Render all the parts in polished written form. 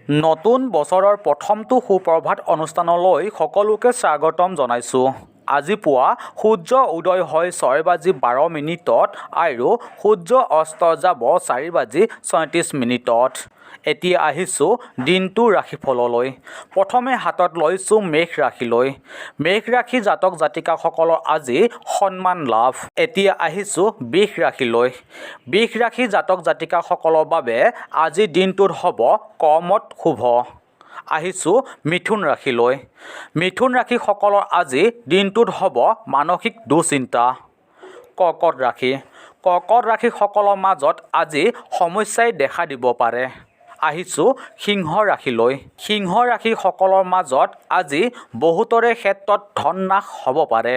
নতুন বছৰৰ প্ৰথমটো সুপ্ৰভাত অনুষ্ঠানলৈ সকলোকে স্বাগতম জনাইছোঁ। আজি পুৱা সূৰ্য উদয় হয় 6 বাজি 12 মিনিটত আৰু সূৰ্য অস্ত যাব 4 বাজি 36 মিনিটত। এতিয়া আহিছোঁ দিনটোৰ ৰাশিফললৈ। প্ৰথমে হাতত লৈছোঁ মেষ ৰাশিলৈ। মেষ ৰাশি জাতক জাতিকাসকলৰ আজি সন্মান লাভ। এতিয়া আহিছোঁ বৃষ ৰাশিলৈ। বৃষ ৰাশি জাতক জাতিকাসকলৰ বাবে আজিৰ দিনটোত হ'ব কৰ্মত শুভ। আহিছোঁ মিথুন ৰাশিলৈ। মিথুন ৰাশিসকলৰ আজি দিনটোত হ'ব মানসিক দুশ্চিন্তা। কৰ্কট ৰাশি। কৰ্কট ৰাশিসকলৰ মাজত আজি সমস্যাই দেখা দিব পাৰে। আহিছোঁ সিংহ ৰাশিলৈ। সিংহ ৰাশিসকলৰ মাজত আজি বহুতৰে ক্ষেত্ৰত ধন নাশ হ'ব পাৰে।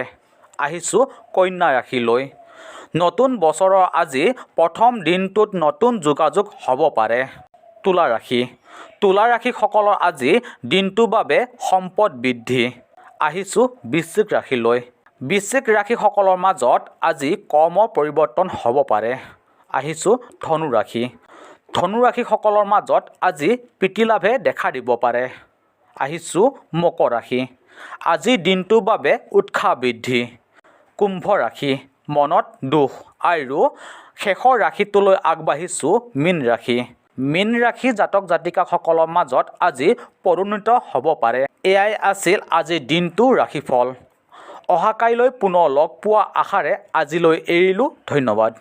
আহিছোঁ কন্যা ৰাশিলৈ। নতুন বছৰৰ আজি প্ৰথম দিনটোত নতুন যোগাযোগ হ'ব পাৰে। তুলা ৰাশি। তুলা ৰাশিসকলৰ আজি দিনটোৰ বাবে সম্পদ বৃদ্ধি। আহিছোঁ বৃশ্চিক ৰাশিলৈ। বৃশ্চিক ৰাশিসকলৰ মাজত আজি কৰ্মৰ পৰিৱৰ্তন হ'ব পাৰে। আহিছোঁ ধনু ৰাশি। ধনু ৰাশিসকলৰ মাজত আজি প্ৰীতিলাভে দেখা দিব পাৰে। আহিছোঁ মকৰ ৰাশি। আজিৰ দিনটোৰ বাবে উৎসাহ বৃদ্ধি। কুম্ভ ৰাশি, মনত দুখ। আৰু শেষৰ ৰাশিটোলৈ আগবাঢ়িছোঁ, মীন ৰাশি। মীন ৰাশি জাতক জাতিকাসকলৰ মাজত আজি পদোন্নত হ'ব পাৰে। এয়াই আছিল আজিৰ দিনটোৰ ৰাশিফল। অহা কাইলৈ পুনৰ লগ পোৱাৰ আশাৰে আজিলৈ এৰিলোঁ। ধন্যবাদ।